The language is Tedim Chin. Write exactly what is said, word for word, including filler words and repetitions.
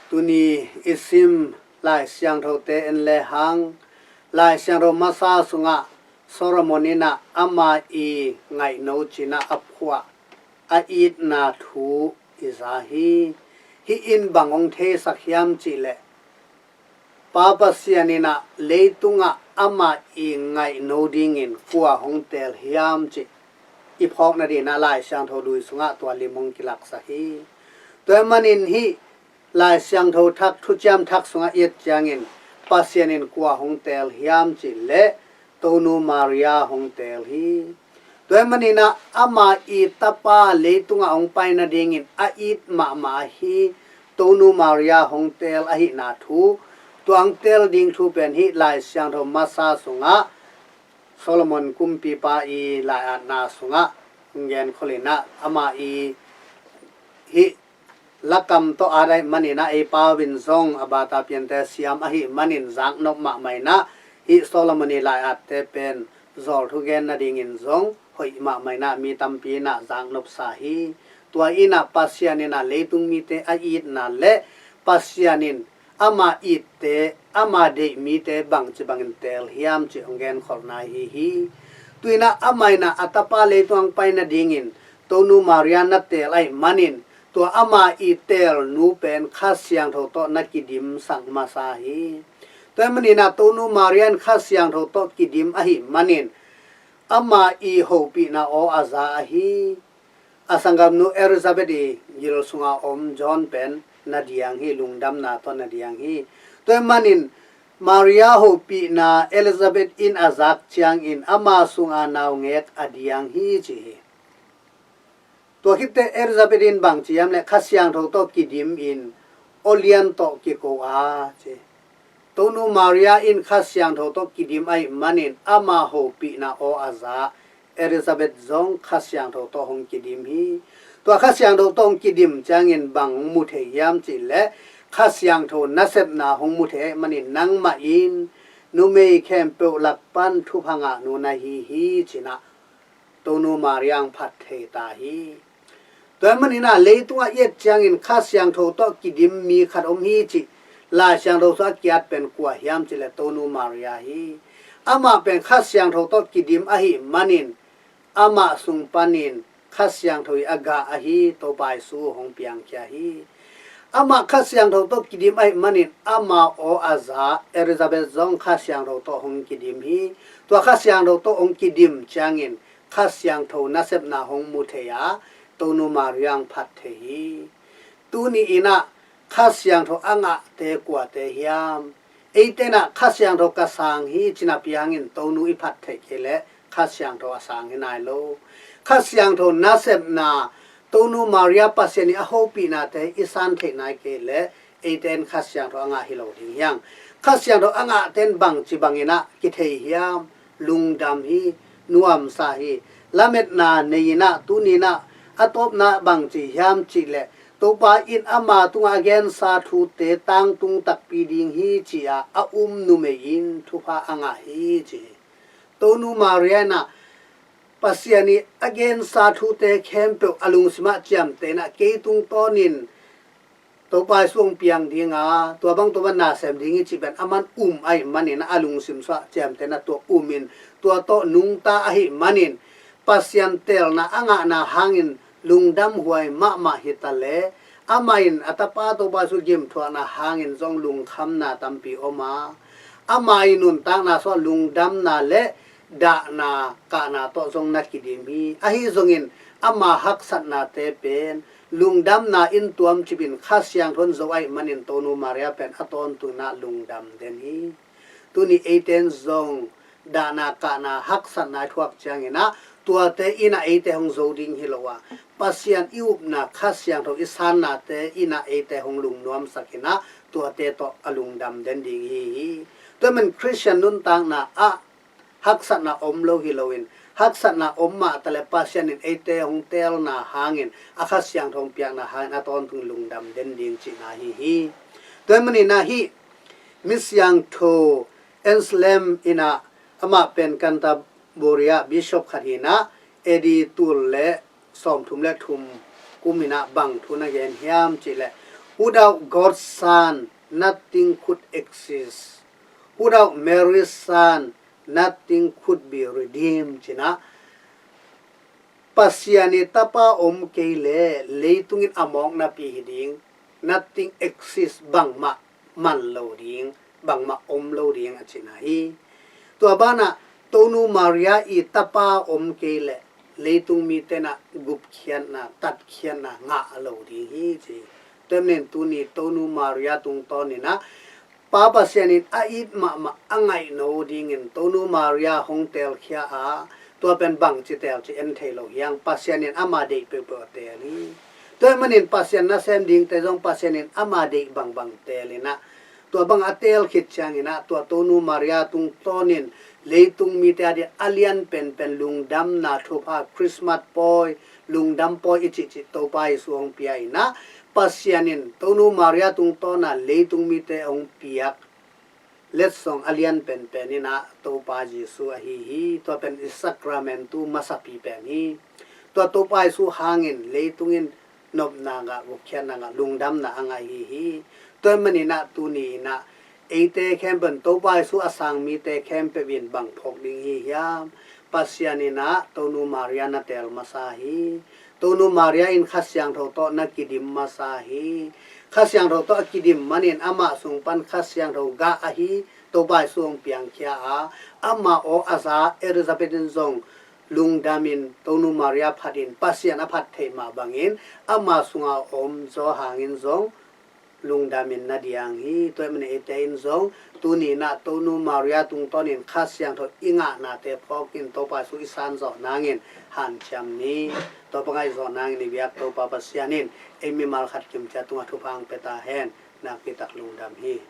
Tuni i sim Lai Siangthote en lehang, Lai Siangtho masa sungah Solomon in ah ama i ngaihno cinah a phuah a itna thu i za hi. Hih in bang hong theisak hiam cihleh, Pa Pasian in ah leitungah ama i ngaihno dingin kua hong teel hiam cih i phawk nadingin ah Lai Siangtho lui sungah tua lim hong kilaksak hi. Tua ahih manin hih Lai Siangtho thak, Thuciam Thak sungah i et ciangin Pasian in kua hong teel hiam cihleh Tonu Maria hong teel hi. Tua ahih manin ah ama i tapa leitungah hong pai nadingin a it mahmah ahi Tonu Maria hong teel ahihna thu, tua hong teel ding thu pen hih Lai Siangtho masa sungah Solomon kumpipa i lai-atna sungah hong genkhol in ah ama i hih lakam tawh at ahih manin ah ei pau in zong a bata piante siam ahih manin zaknop mahmah in ah hih Solomon i lai-atte pen zawl thugen nadingin zong hoih mahmah in ah mi tampi in ah zaknopsa hi. Tua in ah Pasian in ah leitung mite a itna le Pasian in ama itte, ama deih mite bangci bangin teel hiam cih hong genkholhna ahi hi. Tu in ah amah in ah a tapa leitung hong pai nadingin Tonu Maria na teel ahih manin tua ama i teelnu pen Kha Siangtho tawh na kidimsak masa hi. Tua ahih manin ah Tonu Maria in Kha Siangtho tawh kidim ahih manin ama i hopihna aw a za ahi. A sanggamnu Elizabeth i gil sunga om John pen na diang hi, lungdamna tawh na diang hi. Tua ahih manin Maria hopihna Elizabeth in a zak ciangin ama sunga naungek a diang hi ci hi. Tua khitte Elizabeth in bang ci hiam leh Kha Siangtho tawh kidim in aw lian tawh kiko a ci. Tonu Maria in Kha Siangtho tawh kidim ahih manin ama hopihna aw a za Elizabeth zong Kha Siangtho tawh hong kidim hi. Tua Kha Siangtho tawh hong kidim ciangin bang hong mu thei hiam cihleh Kha Siangtho nasepna hong mu thei ahih manin nangmah in numei khempeuh lak pan thupha ngahnu na hi hi ci in ah Tonu Maria hong phat thei ta hi. Tua ahih manin ah leitungah i et ciangin Kha Siangtho tawh kidim mi khat om hi cih Lai Siangtho sungah a kiat pen kua hiam cihleh Tonu Maria hi. Amah pen Kha Siangtho tawh kidim ahih manin amah sung panin Kha Siangtho i a gah ahi Topa Jesu hong piangkhia hi. Amah Kha Siangtho tawh kidim ahih manin ama aw a za Elizabeth zong Kha Siangtho tawh hong kidim hi. Tua Kha Siangtho tawh hong kidim ciangin Kha Siangtho nasepna hong mu thei a, Tonu Maria hong phat thei hi. Tuni in ah Kha Siangtho a ngahte kuate hiam? Eite in ah Kha Siangtho ka sang hi ci napi hangin Tonu i phat theih kei leh Kha Siangtho a sang hi nai lo. Kha Siangtho nasepna Tonu Maria Pasian i a hopihnate i san theih nai kei leh eite in Kha Siangtho a ngah hi lo ding hi hang. Kha Siangtho a ngahte in bangci bangin ah kithei hiam? Lungdam hi, nuamsa hi. Lametna nei in ah tuni in ah a tawpna bangci hiam cihleh Topa in ama tungah a gensa thute tangtung takpi ding hi ci-a a um numei in thupha a ngah hi ci hi. Tonu Maria in ah Pasian i a gensa thute khempeuh a lungsimah ciamteh in ah kei tungtawnin Topa Jesu hong piang ding a, tua bang Topa nasem ding hi cih pen aman um ahih manin a lungsim sungah ciamteh in ah tua um in tua tawh nungta ahih manin Pasian teelna a ngahna hangin lungdam huai mahmah hi ta leh amah in a tapa Topa Jesu gimthuakna hangin zong lungkhamna tampi om a, ama i nuntakna sungah lungdamna le dahna kahna tawh zong na kidim hi. Ahi zongin ama haksatnate pen lungdamna in tuamcip in Kha Siangtho in zo ahih manin Tonu Maria pen a tawntung in ah lungdam den hi. Tuni eite in zong dahna kahna haksatna i thuak ciangin ah tuate in ah eite hong zo ding hi lo a, Pasian i upna Kha Siangtho i sannate in ah eite hong lungnuamsak in ah tuate tawh a lungdam den ding hi hi. Tua ahih manin Khristian nuntakna ah haksatna om lo hi loin haksatna om mah ta leh Pasian in eite hong teelna hangin a Kha Siangtho hong piakna hangin a tawntung lungdam den ding cihna hi hi. Tua ahih manin ah hih Misiangtho Anselm in ah amah pen Canterbury ah bishop khat hi in ah A D tul le sawmthum le thum kum in ah bang thu na gen hiam cihleh Without God's Son, nothing could exist. Without Mary's Son, nothing could be redeemed, ci-in ah Pasian ii Tapa om kei leh leitung in a mawk napi hi ding, nothing exist, bangmah man lo ding, bangmah om lo ding a cihna hi. Tua banah Tonu Maria ii Tapa om kei leh leitung mite in ah gupkhiatna, tatkhiatna ngah lo ding hi, ci. Tua ahih manin tuni Tonu Maria tungtawn in ah Pa Pasian in a it mahmah, a ngaihno dingin Tonu Maria hong teelkhia a, tua pen bangci teel ci en thei lo hi hang, Pasian in ama deih peuhpeuh a teel hi. Tua ahih manin Pasian nasem dingte zong Pasian in ama deih bangbang teel in ah, tua bang a teel khit ciangin ah tua Tonu Maria tungtawnin leitung mite adingin a lian penpen lungdamna thupha, Christmas pawi, lungdam pawi i cihcih Topa Jesu hong pia in ah, Pasian in Tonu Maria tungtawn a leitung mite hong piak letsong a lian penpen in ah Topa Jesu ahi hi. Tua pen i sacramentu masapi pen hi. Tua Topa Jesu hangin leitung in nopna ngah, gupkhiatna ngah, lungdamna a ngah ahi hi. Tua ahih manin ah tuni in ah eite khempeuh in Topa Jesu a sang mite khempeuh in bang phawk ding hi hiam? Pasian in ah Tonu Maria na teel masa hi. Tonu Maria in Kha Siangtho tawh na kidim masa hi. Kha Siangtho tawh a kidim manin amah sung pan Kha Siangtho gah ahi Topa Jesu hong piangkhia a, ama aw a za Elizabeth in zong lungdamin Tonu Maria phatin Pasian a phat theih mah bangin ama sunga om Johan in zong lungdamin na diang hi. Tua ahih manin eite in zong tuni in ah Tonu Maria tungtawnin Kha Siangtho i ngahnate phawkin Topa Jesu i san zawh nangin hanciam ni. Tua bang a i zawh nangin i biak Topa Pasian in ei mimal khat kimciat tungah thupha hong pia ta hen. Nakpi tak lungdam hi.